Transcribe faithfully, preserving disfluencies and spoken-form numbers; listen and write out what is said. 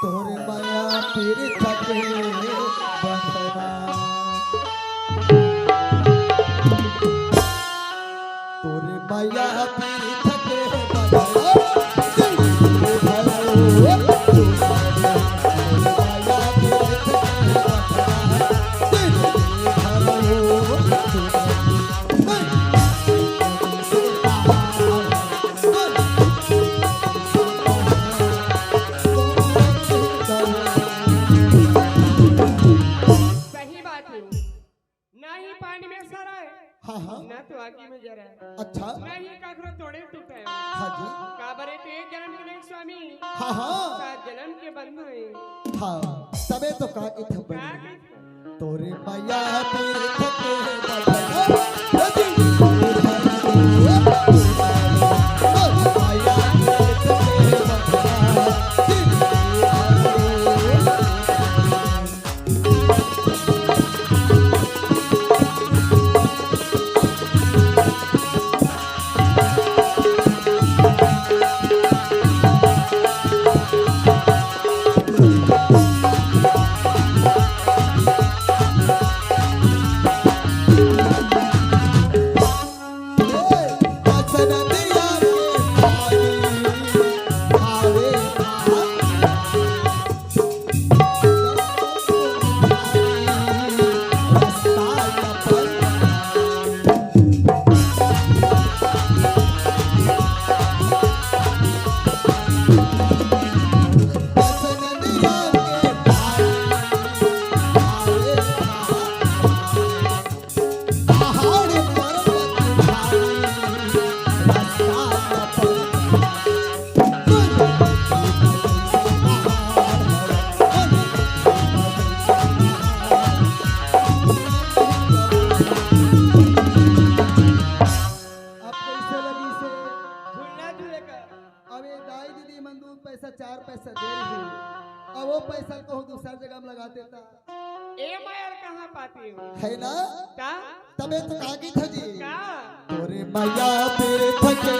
तोरे माया पीर थके बंधना। तोरे माया पीर थके बंधना। सही बात है। ना ही पानी में सरा है, हाँ, हाँ। ना तो आगी में जरा है। अच्छा। ना ही काकरो तोड़े टूटे है। हाँ जी। काबरे तो एक जन्म के नहीं स्वामी। हाँ, हाँ। सात जन्म के बंधु है। हाँ, तबे तो का इथ बनी। का कही? तोरे माया पीर थके बंधना। अब कैसे लगी से? झुल्ला झुले का। अब ये दाई दीदी मन दू पैसा चार पैसा दे रही, अब वो पैसा कहूँ दूसर जगह में लगा देता। ए मायर कहाँ पाती हूँ? है ना? का? तबे तो काकी था जी। का? तोरे माया पीर थके